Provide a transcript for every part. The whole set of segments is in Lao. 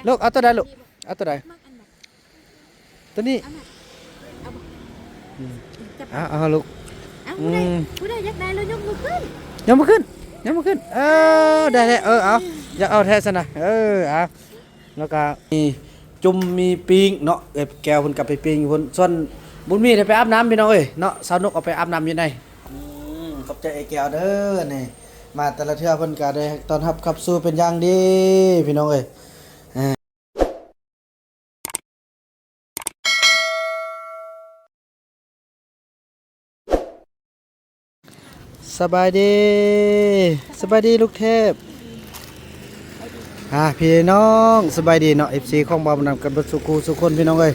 ລູກ ເອົາຕົວໃດລູກ? ເອົາຕົວໃດ? ຕົວນີ້. ເອົາ ເອົາລູກ. ເອົາ ຜູ້ໃດ ອືມ ຜູ້ໃດຢາກໄດ້ແລ້ວຍົກມືຂຶ້ນ ຍົກມືຂຶ້ນ ຍົກມືຂຶ້ນ. ເອີ ໄດ້ແລ້ວ. ເອີ ເອົາ ຢາກເອົາແທ້ຊັ້ນນະ. ເອີ ເອົາ. ແລ້ວກະມີຈຸ່ມມີປີ້ງເນາະ, ເອື້ອຍແກ້ວເພິ່ນກະໄປປີ້ງຢູ່ພຸ້ນ, ສ່ວນບຸນມີໄດ້ໄປອາບນ້ຳພີ່ນ້ອງເອີຍເນາະ, ສາວນົກເອົາໄປອາບນ້ຳຢູ່ໃນ. ອືມ ຂອບໃຈເອື້ອຍແກ້ວເດີ ນີ້ ມາແຕ່ລະເທື່ອເພິ່ນກະໄດ້ຕ້ອນຮັບຂັບສູ່ເປັນຢ່າງດີພີ່ນ້ອງເອີຍ. ສະບາຍດີ ສະບາຍດີລູກເທບ. ອ່າ ພີ່ນ້ອງ ສະບາຍດີເນາະ ເອັຟຊີ ຂອງບ່າວບຸນນຳກັນເບິດສູ່ຄູ່ສູ່ຄົນພີ່ນ້ອງເອີຍ.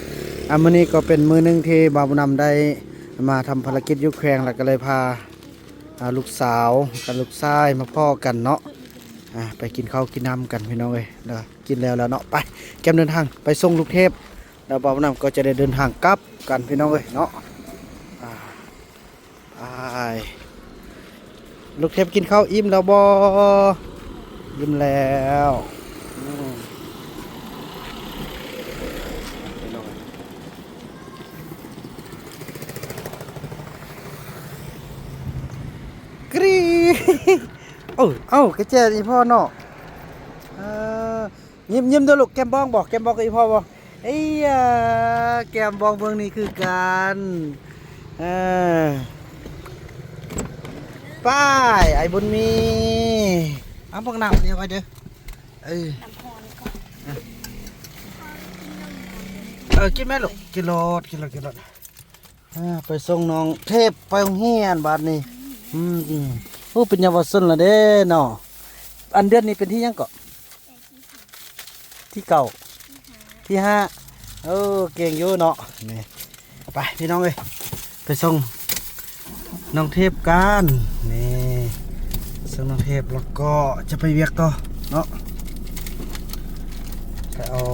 ອ່າ ມື້ນີ້ກໍເປັນມື້ໜຶ່ງທີ່ບ່າວບຸນນຳໄດ້ມາທຳພາລະກິດຢູ່ແຂວງ ແລ້ວກໍເລີຍພາ ອ່າ ລູກສາວກັບລູກຊາຍມາພໍ້ກັນເນາະ. ອ່າ ໄປກິນເຂົ້າກິນນ້ຳກັນພີ່ນ້ອງເອີຍ ແລ້ວກິນແລ້ວແລ້ວເນາະ. ໄປ ກຽມເດີນທາງໄປສົ່ງລູກເທບ ແລ້ວບ່າວບຸນນຳກໍຈະໄດ້ເດີນທາງກັບກັນພີ່ນ້ອງເອີຍເນາະ. ອ່າ ອ້າຍ ລູກເທບກິນເຂົ້າອີ່ມແລ້ວບໍ່? ອີ່ມແລ້ວ. ອືມ ກຣີ ໂອ້ ເອົ້າ ກະແຈອີ່ພໍ່ເນາະ. ເອີ ຍິ້ມ ຍິ້ມເດີລູກ. ແກ້ມບອງບໍ່? ແກ້ມບອງກັບອີ່ພໍ່ບໍ່? ເອີຍ ແກ້ມບອງເບິ່ງນີ້ຄືກັນ. ເອີ ໄປ ອ້າຍບຸນມີ. ເອົາບັກນ້ຳນີ້ໄວ້ເດີ. ເອີ ນ້ຳຮ້ອນກ່ອນ. ເອີ ກິນແມ່ລູກ ກິນໂລດ ກິນໂລດ ກິນໂລດ. ອ່າ ໄປສົ່ງນ້ອງເທບໄປໂຮງຮຽນບາດນີ້. ອືມ ໂອ້ ເປັນເຍົາວະຊົນລະເດ້ເນາະ. ອັນເດືອນນີ້ເປັນທີຫຍັງເກາະ? ທີເກົ້າ ທີຫ້າ. ໂອ້ ເກັ່ງຢູ່ເນາະ. ນີ້ ໄປພີ່ນ້ອງເອີຍ ໄປສົ່ງນ້ອງເທບກັນ. ນີ້ ສົ່ງນ້ອງເທບແລ້ວກໍຈະໄປວຽກຕໍ່ເນາະ. ໄປເອົາ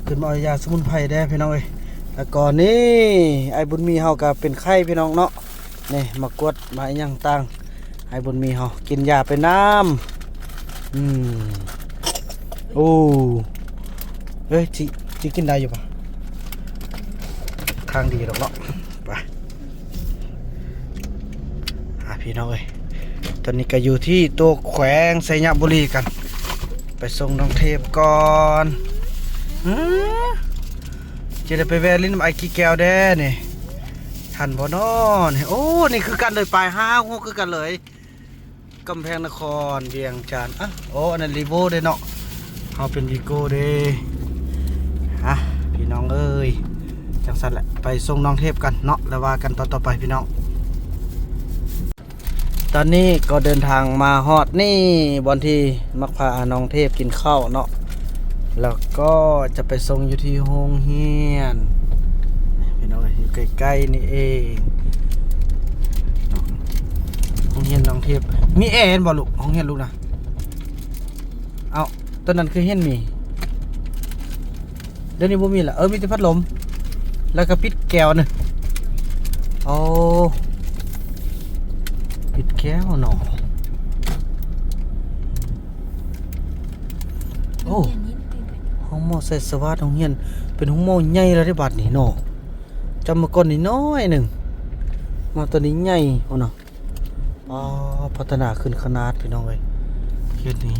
ຂຶ້ນມາເອົາຢາສະໝຸນໄພແດ່ພີ່ນ້ອງເອີຍ. ແລ້ວກໍນີ້ ອ້າຍບຸນມີເຮົາກໍເປັນໄຂ້ພີ່ນ້ອງເນາະ. ນີ້ ມາກວດມາອີ່ຫຍັງຕ່າງ ອ້າຍບຸນມີເຮົາກິນຢາໄປນຳ. ອືມ ໂອ້ ເອີຍ ຊິ ຊິກິນໄດ້ຢູ່ປະ? ທາງດີດອກເນາະ. ໄປ ອ່າ ພີ່ນ້ອງເອີຍ ຕອນນີ້ກໍຢູ່ທີ່ຕົວແຂວງໄຊຍະບູລີກັນ. ໄປສົ່ງນ້ອງເທບກ່ອນ. ເອີ ຈະໄດ້ໄປແວ່ຫຼິ້ນນຳອ້າຍກີ່ແກ້ວແດ່ນີ້ ທັນບໍ່ນໍນີ້? ໂອ້ ນີ້ຄືກັນເລີຍ ປາຍຫ້າຫົກຄືກັນເລີຍ. ກຳແພງນະຄອນ ວຽງຈັນ. ອ່ະ ໂອ້ ອັນນັ້ນລີໂວເດ້ເນາະ ເຮົາເປັນວີໂກ້ເດ້. ອ່ະ ພີ່ນ້ອງເອີຍ ຈັ່ງຊັ້ນແຫຼະ ໄປສົ່ງນ້ອງເທບກັນເນາະ ແລ້ວວ່າກັນຕອນຕໍ່ໄປພີ່ນ້ອງ. ຕອນນີ້ກໍເດີນທາງມາຮອດນີ້ ບ່ອນທີ່ມັກພານ້ອງເທບກິນເຂົ້າເນາະ ແລ້ວກໍຈະໄປສົ່ງຢູ່ທີ່ໂຮງຮຽນ ພີ່ນ້ອງເອີຍ ຢູ່ໃກ້ໆນີ້ເອງ. ໂຮງຮຽນນ້ອງເທບ ມີແອແມ່ນບໍ່ລູກ? ໂຮງຮຽນລູກນະ. ເອົ້າ ຕອນນັ້ນຄືເຫັນມີ ດຽວນີ້ບໍ່ມີລະ. ເອີ ມີແຕ່ພັດລົມ ແລ້ວກໍປິດແກ້ວນະ. ໂອ້ ປິດແກ້ວເນາະ. ໂອ້ ໂຮງໝໍໄຊສະຫວາດ ໂຮງຮຽນເປັນໂຮງໝໍໃຫຍ່ແລ້ວເດ້ບາດນີ້ເນາະ. ຈຳເມື່ອກ່ອນນີ້ນ້ອຍໜຶ່ງ ມາຕອນນີ້ໃຫຍ່ພຸ້ນນະ. ອໍ ພັດທະນາຂຶ້ນຂະໜາດພີ່ນ້ອງເອີຍ ເຂດນີ້.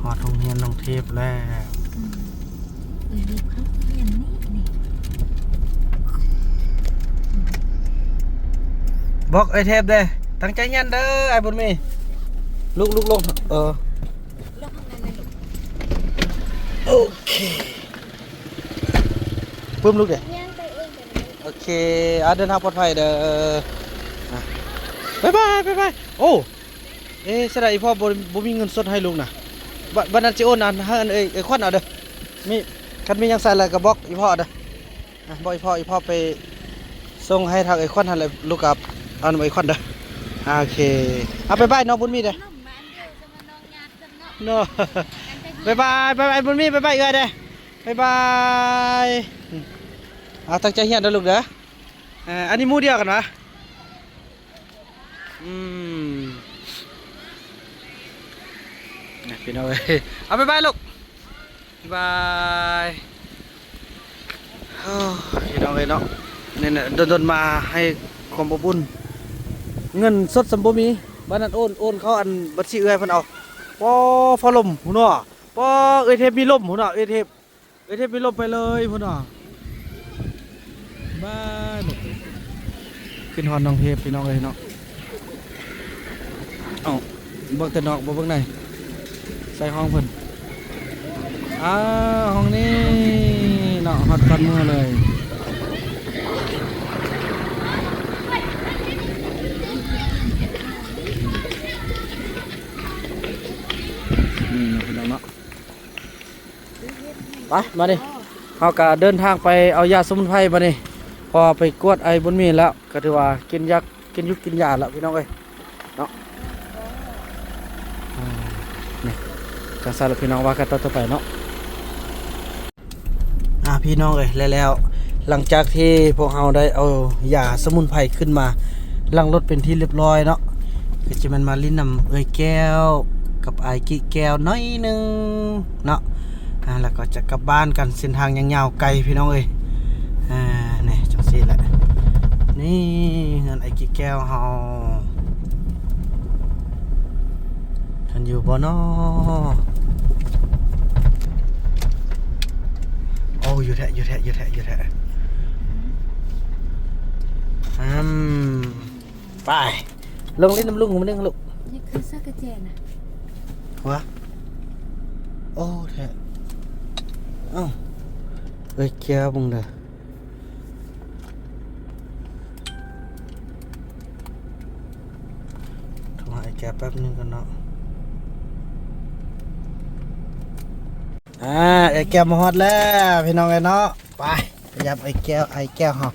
ຮອດໂຮງຮຽນນ້ອງເທບແລ້ວ. ອືມ ເອີ ເດັກເຂົ້າຮຽນນີ້ ນີ້ ບອກອ້າຍເທບເດ້ ຕັ້ງໃຈຮຽນເດີ ອ້າຍບຸນມີ. ລຸກ ລຸກລົງ ເອີ ໂອເຄ ປຶ້ມ ລຸກເດ້. ໂອເຄ ອ່າ ເດີນທາງປອດໄພເດີ. ບາຍບາຍ ບາຍບາຍ. ໂອ້ ເອ ສະດາຍອີ່ພໍ່ບໍ່ ບໍ່ມີເງິນສົດໃຫ້ລູກນະ. ບາດ ບາດນັ້ນຊິໂອນອັນ ໃຫ້ອັນເອີຍ ເອີຍຂວັນເອົາເດີ. ມີ ຄັນມີຫຍັງໃສ່ແລ້ວກໍບອກອີ່ພໍ່ເດີ. ອ່ະ ບອກອີ່ພໍ່ ອີ່ພໍ່ໄປສົ່ງໃຫ້ທາງເອີຍຂວັນຫັ້ນແຫຼະ ລູກກັບ ເອົານຳເອີຍຂວັນເດີ. ອ່າ ໂອເຄ ເອົາ ບາຍບາຍນ້ອງບຸນມີເດີ. ເນາະ ບາຍບາຍ ບາຍບາຍບຸນມີ ບາຍບາຍເອື້ອຍເດີ. ບາຍບາຍ. ອ່າ ຕັ້ງໃຈຮຽນເດີລູກເດີ. ເອີ ອັນນີ້ໝູ່ດຽວກັນຫວາ? ອືມ ນີ້ພີ່ນ້ອງເອີຍ ເອົາ ບາຍບາຍລູກ ບາຍ. ໂອ້ ພີ່ນ້ອງເອີຍເນາະ ນີ້ນະ ດົນໆມາໃຫ້ຄວາມອົບອຸ່ນ ເງິນສົດສ່ຳບໍ່ມີ ບາດນັ້ນໂອນ ໂອນເຂົ້າອັນບັນຊີເອື້ອຍເພິ່ນເອົາ. ປໍ ຟ້າລົມພຸ້ນເນາະ ປໍ ເອື້ອຍເທບມີລົມພຸ້ນເນາະ ເອື້ອຍເທບ ເອື້ອຍເທບມີລົມໄປເລີຍພຸ້ນເນາະ. ບາຍ ຂຶ້ນຮອດນ້ອງເທບ ພີ່ນ້ອງເອີຍເນາະ. ເອົ້າ ເບິ່ງແຕ່ນອກ ບໍ່ເບິ່ງໃນ ໃສ່ຫ້ອງເພິ່ນ. ອ້າວ ຫ້ອງນີ້ເນາະ ຮອດກ່ອນໝູ່ເລີຍ ນີ້ເນາະ ພີ່ນ້ອງເນາະ. ໄປ ມານີ້ ເຮົາກະເດີນທາງໄປເອົາຢາສະໝຸນໄພບາດນີ້ ເພາະວ່າໄປກວດໄອບຸນມີແລ້ວ ກະຖືວ່າກິນຢາ ກິນຢູ່ກິນຢາແລ້ວ ພີ່ນ້ອງເອີຍເນາະ. ອ່າ ນີ້ ຈັ່ງຊັ້ນລະ ພີ່ນ້ອງ ວ່າກັນຕໍ່ໄປເນາະ. ອ່າ ພີ່ນ້ອງເອີຍ ແລະ ແລ້ວ ຫຼັງຈາກທີ່ພວກເຮົາໄດ້ເອົາຢາສະໝຸນໄພຂຶ້ນມາຫຼັງລົດເປັນທີ່ລຽບຮ້ອຍເນາະ ກະຈະແມ່ນມາຫຼິ້ນນຳເອື້ອຍແກ້ວກັບອ້າຍກິແກ້ວໜ້ອຍໜຶ່ງເນາະ. ອ່າ ແລ້ວກໍຈະກັບບ້ານກັນ ເສັ້ນທາງຍັງຍາວໄກ ພີ່ນ້ອງເອີຍ. ອ່າ ນີ້ ຈັ່ງຊີ້ແຫຼະ ນີ້ເຮືອນອ້າຍກິແກ້ວເຮົາ. ເພິ່ນຢູ່ບໍ່ນໍ? ໂອ້ ຢູ່ແທ້ ຢູ່ແທ້ ຢູ່ແທ້ ຢູ່ແທ້. ອືມ ໄປ ລົງຫຼິ້ນນຳລຸງມື້ໜຶ່ງລູກ. ນີ້ຄືເສື້ອກະແຈນະ ຫວາ? ໂອ້ ແທ້. ເອົ້າ ເອີຍ ເກຍເບິ່ງເດີ. ໂທຫາອ້າຍແກ້ວແປັບໜຶ່ງກ່ອນເນາະ. ອ່າ ອ້າຍແກ້ວມາຮອດແລ້ວ ພີ່ນ້ອງເອີຍເນາະ. ໄປ ໄປຢາມອ້າຍແກ້ວ ອ້າຍແກ້ວເຮົາ.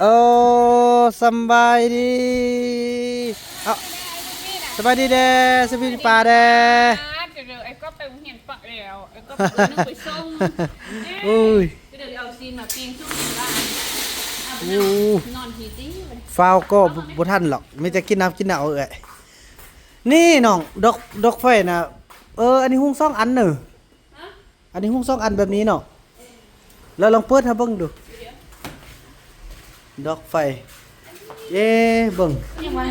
ໂອ້ ສຳບາຍດີ ເອົ້າ ສະບາຍດີແດ່ ສະບາຍດີປ້າແດ່. ເດີ ໄອ້ກອບໄປໂຮງຮຽນປະແລ້ວ ໄອ້ກອບໄປສົ່ງ. ໂອ້ຍ ເດີ ເອົາຊີ້ນມາປີ້ງສູ່ກິນບ້ານ. ໂອ້ ນອນພີຕິ ຟ້າວກໍບໍ່ທັນຫຼອກ ມີແຕ່ກິນນ້ຳກິນເຂົ້າເອື້ອຍ. ນີ້ນ້ອງ ດອກ ດອກໄຟນະ. ເອີ ອັນນີ້ຮຸ່ງສອງອັນເນີ. ຮະ? ອັນນີ້ຮຸ່ງສອງອັນແບບນີ້ເນາະ. ເອີ ແລ້ວລອງເປີດໃຫ້ເບິ່ງດູ ດອກໄຟ. ເອີ ເບິ່ງ ຍັງວ່າ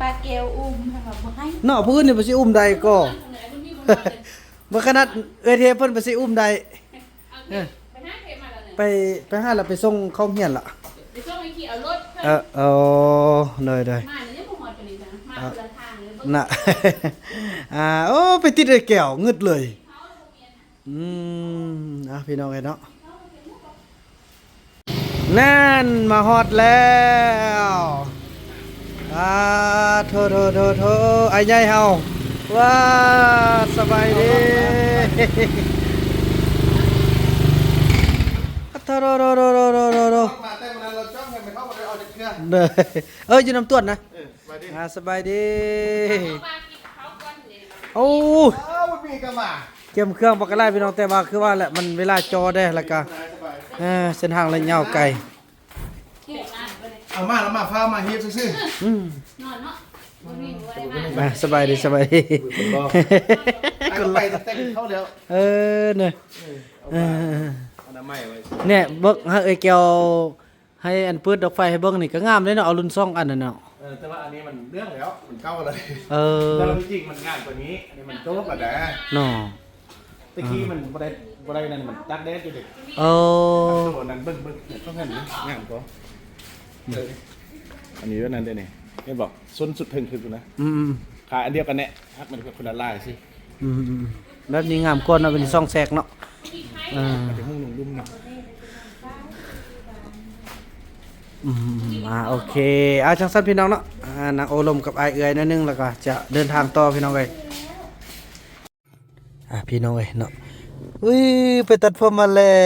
ປາແກ້ວອຸ້ມ ເພິ່ນວ່າບໍ່ໃຫ້ເນາະ. ຜູ້ອື່ນນີ້ບໍ່ຊິອຸ້ມໄດ້ກໍ ເບິ່ງຂະໜາດເອື້ອຍເທບເພິ່ນບໍ່ຊິອຸ້ມໄດ້. ເອີ ໄປ ໄປຫາລະ ໄປສົ່ງເຂົ້າໂຮງຮຽນລະ. ໄປສົ່ງໄອ້ຂີ້ເອົາລົດ. ເອີ ໂອ້ ໂດຍໆ ມານີ້ຍັງບໍ່ຮອດປານນີ້ນະ ມາຄົນລະທາງເລີຍ. ນະ ອ່າ ໂອ້ ໄປຕິດໄອ້ແກ້ວງຶດເລີຍ. ອືມ ອ່ະ ພີ່ນ້ອງເອີຍເນາະ ນັ້ນ ມາຮອດແລ້ວ. ອາ ໂທ ໂທ ໂທ ໂທ ອ້າຍໃຫຍ່ເຮົາ ວ້າ ສະບາຍດີ. ໂທ ໂທ ໂທ ໂທ ໂທ ໂທ ໂທ ມາແຕ່ມື້ນັ້ນລາວຈ້ອງໃຫ້ໄປເຂົ້າບໍ່ໄດ້ເອົາຈັກເທື່ອ. ເດີ ເອີ ຢູ່ນຳຕວນນະ. ເອີ ສະບາຍດີ ອ່າ ສະບາຍດີ. ເອົາ ໂອ້ ເອົາ ບໍ່ມີກະມາ ກຽມເຄື່ອງປາກກະໄລພີ່ນ້ອງ ແຕ່ວ່າຄືວ່າແຫຼະ ມັນເວລາຈໍແດ່ ແລ້ວກະ ສະບາຍ ເອີ ເສັ້ນທາງລະຍະຍາວໄກ. ເອົາມາລະມາ ຟ້າວມາເຮັດຊື່ໆ. ອືມ ນອນເນາະ ບໍ່ມີ ບໍ່ໄດ້ມາ. ອ່າ ສະບາຍດີ ສະບາຍດີ. ຄົນໄປແຕ່ເຂົ້າແລ້ວ ເອີ ເນາະ. ເອີ ເອົາ ເອີ ມາ ເອີ ເອົາໜ້າໄມ້ໄວ້. ແນ່ ເບິ່ງໃຫ້ເອື້ອຍແກ້ວ ໃຫ້ອັນເປີດດອກໄຟໃຫ້ເບິ່ງນີ້ກະງາມເດ້ເນາະ ເອົາລຸ້ນສອງອັນນັ້ນເນາະ. ເອີ ແຕ່ວ່າອັນນີ້ມັນເລື່ອງແລ້ວ ມັນເກົ່າແລ້ວ. ເອີ ແຕ່ວ່າທີ່ຈິງມັນງາມກວ່ານີ້ ອັນນີ້ມັນໂຕກວ່າແດ່ເນາະ. ແຕ່ກີ້ມັນບໍ່ໄດ້ ບໍ່ໄດ້ນັ້ນ ມັນຕາກແດດຢູ່ເດ. ເອີ ໂຕນັ້ນເບິ່ງ ເບິ່ງ ຕ້ອງເຫັນງາມກວ່າ. ເອີ ອັນນີ້ແບບນັ້ນເດ້ນີ້ ເຫັນບໍ່? ສົ້ນສຸດເທິງຄືນພຸ້ນນະ. ອືມໆ ຂາຍອັນດຽວກັນແນ່ ຫາກມັນຄົນລະລາຍຊິ. ອືມໆ ແບບນີ້ງາມກວ່າເນາະ ເປັນຊ່ອງແຊກເນາະ. ເອີ ມັນຈະຮຸ່ງລົງລຸ່ມເນາະ. ອືມ ອ່າ ໂອເຄ ອ່າ ຈັ່ງຊັ້ນພີ່ນ້ອງເນາະ ອ່າ ນັ່ງໂອ້ລົມກັບອ້າຍເອື້ອຍໜ້ອຍໜຶ່ງ ແລ້ວກໍຈະເດີນທາງຕໍ່ພີ່ນ້ອງເອີຍ. ອ່າ ພີ່ນ້ອງເອີຍເນາະ ອຸ້ຍ ໄປຕັດຜົມມາແລ້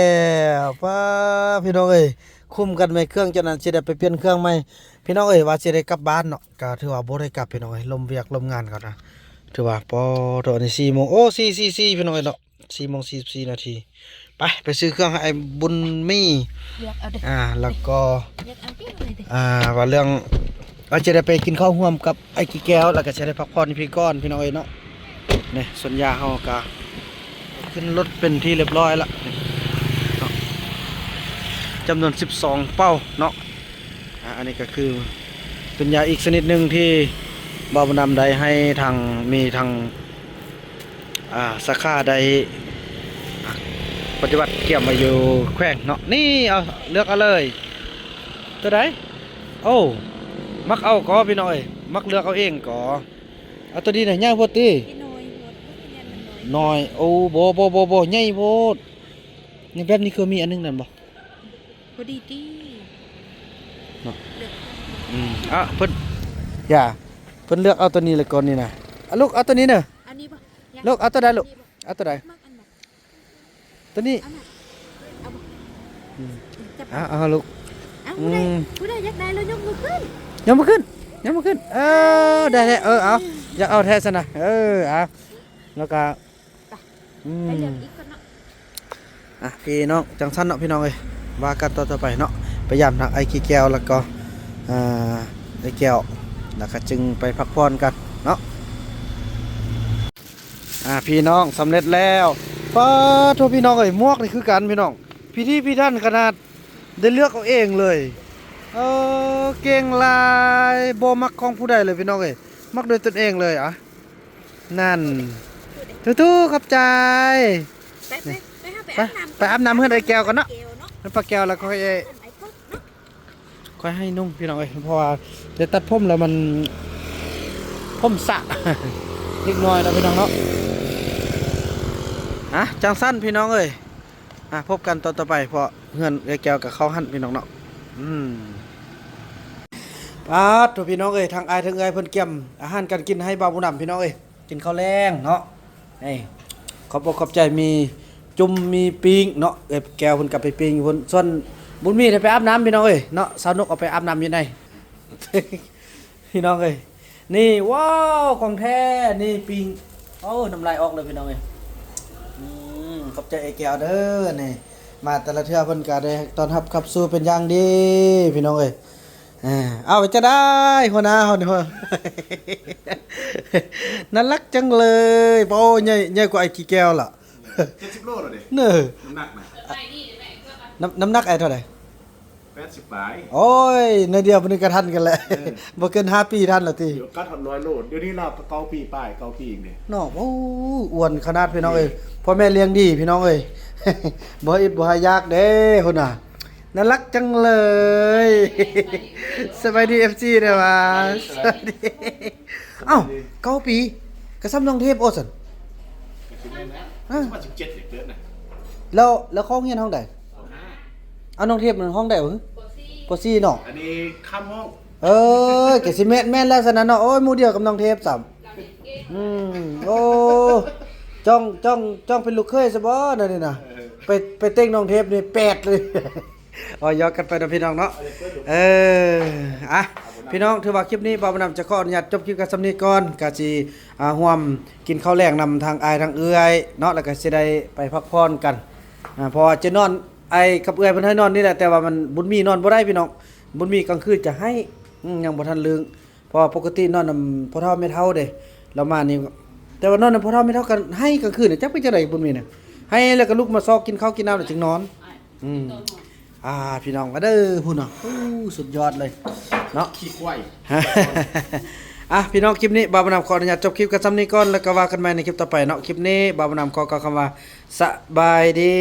ວ ປ້າ ພີ່ນ້ອງເອີຍ ຄຸ້ມກັນແມ່ນເຄື່ອງ ຈາກນັ້ນຊິໄດ້ໄປປ່ຽນເຄື່ອງໃໝ່ ພີ່ນ້ອງເອີຍ ວ່າຊິໄດ້ກັບບ້ານເນາະ. ກະຖືວ່າບໍ່ໄດ້ກັບພີ່ນ້ອງເອີຍ ລົມວຽກລົມງານເຂົານະ ຖືວ່າ ປໍໂທ້ ອັນນີ້ສີ່ໂມງ ໂອ້ ສີ່ ສີ່ ສີ່ ພີ່ນ້ອງເອີຍເນາະ ສີ່ໂມງສີ່ສິບສີ່ນາທີ. ໄປ ໄປຊື້ເຄື່ອງໃຫ້ອ້າຍບຸນມີ ເລືອກເອົາເດີ້ ອ່າ ແລ້ວກໍ ເລືອກເອົາເດີ້ ອ່າ ວ່າເລື່ອງ ວ່າຈະໄດ້ໄປກິນເຂົ້າຮ່ວມກັບອ້າຍກີແກ້ວ ແລ້ວກໍຈະໄດ້ພັກຜ່ອນພີ້ກ່ອນ ພີ່ນ້ອງເອີຍເນາະ. ນີ້ ສັນຍາເຮົາກໍຂຶ້ນລົດເປັນທີ່ລຽບຮ້ອຍລະເນາະ ຈຳນວນສິບສອງເປົາເນາະ. ອ່າ ອັນນີ້ກໍຄືເປັນຢາອີກຊະນິດໜຶ່ງທີ່ບ່າວບຸນນຳໄດ້ໃຫ້ທາງ ມີທາງ ອ່າ ສາຂາໄດ້ປະຕິບັດກຽມໄວ້ຢູ່ແຂວງເນາະ. ນີ້ ເອົາ ເລືອກເອົາເລີຍ ຕົວໃດ? ໂອ້ ມັກເອົາກໍພີ່ນ້ອງເອີຍ ມັກເລືອກເອົາເອງກໍ. ເອົາຕົວນີ້ນະ ໃຫຍ່ໂພດຕິ? ນ້ອຍໂພດ ຢ້ານມັນນ້ອຍ ນ້ອຍ. ໂອ້ ບໍ່ ບໍ່ ບໍ່ ບໍ່ ໃຫຍ່ໂພດ. ນີ້ ແບບນີ້ຄືມີອັນໜຶ່ງນັ້ນບໍ່? ພໍດີຕິເນາະ. ເລືອກ ອືມ ອ່ະ ເພິ່ນ ຢ່າ ເພິ່ນເລືອກເອົາຕົວນີ້ແລ້ວກ່ອນນີ້ນະ. ອ່ະ ລູກເອົາຕົວນີ້ເດີ ອັນນີ້ບໍ່? ລູກເອົາຕົວໃດລູກ? ເອົາຕົວໃດ? ມັກອັນໃດ? ຕົວນີ້ ອັນນັ້ນ ເອົາບໍ່? ອືມ ຈັບ ອ່ະ ເອົາລູກ ເອົາ ອືມ ຜູ້ໃດ ຜູ້ໃດຢາກໄດ້ແລ້ວຍົກມືຂຶ້ນ ຍົກມືຂຶ້ນ ຍົກມືຂຶ້ນ. ເອີ ໄດ້ແທ້ ເອີ ເອົາ ຢາກເອົາແທ້ຊັ້ນນະ. ເອີ ເອົາ ແລ້ວກໍ ໄປ ອືມ ໄປເລືອກອີກກ່ອນເນາະ. ອ່ະ ພີ່ນ້ອງ ຈັ່ງຊັ້ນເນາະ ພີ່ນ້ອງເອີຍ ວ່າກັນຕໍ່ໆໄປເນາະ. ໄປຢາມທາງອ້າຍຂີ້ແກ້ວ ແລ້ວກໍ ອ່າ ອ້າຍແກ້ວ ແລ້ວກໍຈຶ່ງໄປພັກຜ່ອນກັນເນາະ. ອ່າ ພີ່ນ້ອງ ສຳເລັດແລ້ວ. ປາໂທ ພີ່ນ້ອງເອີຍ ໝວກນີ້ຄືກັນ ພີ່ນ້ອງ ພິຖີພິຖັນຂະໜາດ ໄດ້ເລືອກເອົາເອງເລີຍ. ເອີ ເກັ່ງຫຼາຍ ບໍ່ມັກຂອງຜູ້ໃດເລີຍ ພີ່ນ້ອງເອີຍ ມັກໂດຍຕົນເອງເລີຍ. ອ່ະ ນັ້ນ ທຸໆ ຂອບໃຈ. ໄປ ໄປ ໄປ ເຮົາໄປ ໄປ ອາບນ້ຳ ໄປອາບນ້ຳເຮືອນອ້າຍແກ້ວກ່ອນເນາະ ແກ້ວເນາະ ເຮືອນປ້າແກ້ວ ແລ້ວຄ່ອຍ ເອີ ເນາະ ຄ່ອຍໃຫ້ນຸ່ງ ພີ່ນ້ອງເອີຍ ເພາະວ່າໄດ້ຕັດຜົມແລ້ວມັນ ຜົມສະ ເລັກນ້ອຍເນາະ ພີ່ນ້ອງເນາະ. ອ່ະ ຈັ່ງຊັ້ນ ພີ່ນ້ອງເອີຍ ອ່ະ ພົບກັນຕອນຕໍ່ໄປ ເພາະເຮືອນເອື້ອຍແກ້ວກໍເຂົ້າຫັ້ນ ພີ່ນ້ອງເນາະ. ອືມ ປາດໂທ ພີ່ນ້ອງເອີຍ ທັງອ້າຍທັງເອື້ອຍເພິ່ນກຽມອາຫານການກິນໃຫ້ບ່າວບຸນນຳ ພີ່ນ້ອງເອີຍ ກິນເຂົ້າແລງເນາະ. ນີ້ ຂອບອົກຂອບໃຈ ມີຈຸ່ມ ມີປີ້ງເນາະ ເອື້ອຍແກ້ວເພິ່ນກໍໄປປີ້ງຢູ່ພຸ້ນ ສ່ວນບຸນມີໄດ້ໄປອາບນ້ຳ ພີ່ນ້ອງເອີຍເນາະ ສາວນົກເອົາໄປອາບນ້ຳຢູ່ໃນ ພີ່ນ້ອງເອີຍ. ນີ້ ວ້າວ ຂອງແທ້ ນີ້ປີ້ງ ໂອ້ ນ້ຳລາຍອອກເລີຍ ພີ່ນ້ອງເອີຍ. ອືມ ຂອບໃຈອ້າຍແກ້ວເດີ ນີ້ ມາແຕ່ລະເທື່ອເພິ່ນກໍໄດ້ຕ້ອນຮັບຂັບສູ່ເປັນຢ່າງດີ ພີ່ນ້ອງເອີຍ. ເອີ ເອົາ ເປັນຈັ່ງໃດຫົວໜ້າເຮົານີ້ ໜ້າລັກຈັງເລີຍ. ໂອ້ ໃຫຍ່ ໃຫຍ່ກວ່າອ້າຍຂີ້ແກ້ວລະ ເຈັດສິບໂລແລ້ວເດ້ ເນີ ນ້ຳໜັກນະ ນ້ຳ ນ້ຳໜັກອ້າຍເທົ່າໃດ? ແປດສິບປາຍ. ໂອ້ຍ ໜ້ອຍດຽວນີ້ກໍທັນກັນແຫຼະ ເອີ ບໍ່ເກີນຫ້າປີທັນລະຕິ ດຽວກັດຮອດຮ້ອຍໂລ. ດຽວນີ້ລາວກໍເກົ້າປີປາຍ ເກົ້າປີເອງເດ້ເນາະ. ໂອ້ ອ້ວນຂະໜາດ ພີ່ນ້ອງເອີຍ ພໍ່ແມ່ລ້ຽງດີ ພີ່ນ້ອງເອີຍ ບໍ່ອິດບໍ່ຫາຍຢາກເດ້ພຸ້ນນະ. ໜ້າລັກຈັງເລີຍ ສະບາຍດີ ເອັຟຊີ ເດີວ່າ ສະບາຍດີ. ເອົ້າ ເກົ້າປີ ກໍສ່ຳນ້ອງເທບໂອຊັ້ນ ກໍຊິແມ່ນນະ ອາ ສິບເຈັດເດືອນນະ. ແລ້ວ ແລ້ວເຂົ້າໂຮງຮຽນຫ້ອງໃດ? ປ.ຫ້າ. ເອົາ ນ້ອງເທບມັນຫ້ອງໃດຫວະ? ປ.ສີ່ ເນາະ. ອັນນີ້ຂ້າມຫ້ອງ ເອີ ກໍຊິແມ່ນ ແມ່ນແລ້ວຊັ້ນນະເນາະ. ໂອ້ຍ ໝູ່ດຽວກັບນ້ອງເທບຊ້ຳ. ອືມ ໂອ້ ຈ້ອງ ຈ້ອງ ຈ້ອງເປັນລູກເຂີຍຊະບໍ່ແນວນີ້ນະ. ເອີ ໄປ ໄປເຕັງນ້ອງເທບນີ້ແປດເລີຍ. ອໍ ຢອກກັນໄປເນາະ ພີ່ນ້ອງເນາະ. ເອີ ອ່ະ ພີ່ນ້ອງ ຖືວ່າຄລິບນີ້ບ່າວບຸນນຳຈະຂໍອະນຸຍາດຈົບຄລິບກັນສ່ຳນີ້ກ່ອນ ກະຊິ ອ່າ ຮ່ວມກິນເຂົ້າແລງນຳທາງອ້າຍທາງເອື້ອຍເນາະ ແລ້ວກະຊິໄດ້ໄປພັກຜ່ອນກັນ. ອ່າ ເພາະວ່າຈະນອນ ອ້າຍກັບເອື້ອຍເພິ່ນໃຫ້ນອນນີ້ແຫຼະ ແຕ່ວ່າມັນ ບຸນມີນອນບໍ່ໄດ້ ພີ່ນ້ອງ. ບຸນມີກາງຄືນຈະໄຫ້ ອືມ ຍັງບໍ່ທັນລຶ້ງ ເພາະວ່າປົກກະຕິນອນນຳພໍ່ເຖົ້າແມ່ເຖົ້າເດ້ ລາວມານີ້. ແຕ່ວ່ານອນນຳພໍ່ເຖົ້າແມ່ເຖົ້າກໍໄຫ້ກາງຄືນ ຈັກເປັນຈັ່ງໃດບຸນມີນະ ໄຫ້ແລ້ວກໍລຸກມາຊອກກິນເຂົ້າກິນນ້ຳແລ້ວຈຶ່ງນອນ. ອືມ ອ່າ ພີ່ນ້ອງມາເດີພຸ້ນເນາະ. ໂອ້ ສຸດຍອດເລີຍເນາະ ຂີ້ຄວາຍ. ອ່ະ ພີ່ນ້ອງ ຄລິບນີ້ບ່າວບຸນນຳຂໍອະນຸຍາດຈົບຄລິບກັນສ່ຳນີ້ກ່ອນ ແລ້ວກໍວ່າກັນໃໝ່ໃນຄລິບຕໍ່ໄປເນາະ. ຄລິບນີ້ບ່າວບຸນນຳຂໍກ່າວຄຳວ່າ ສະບາຍດີ.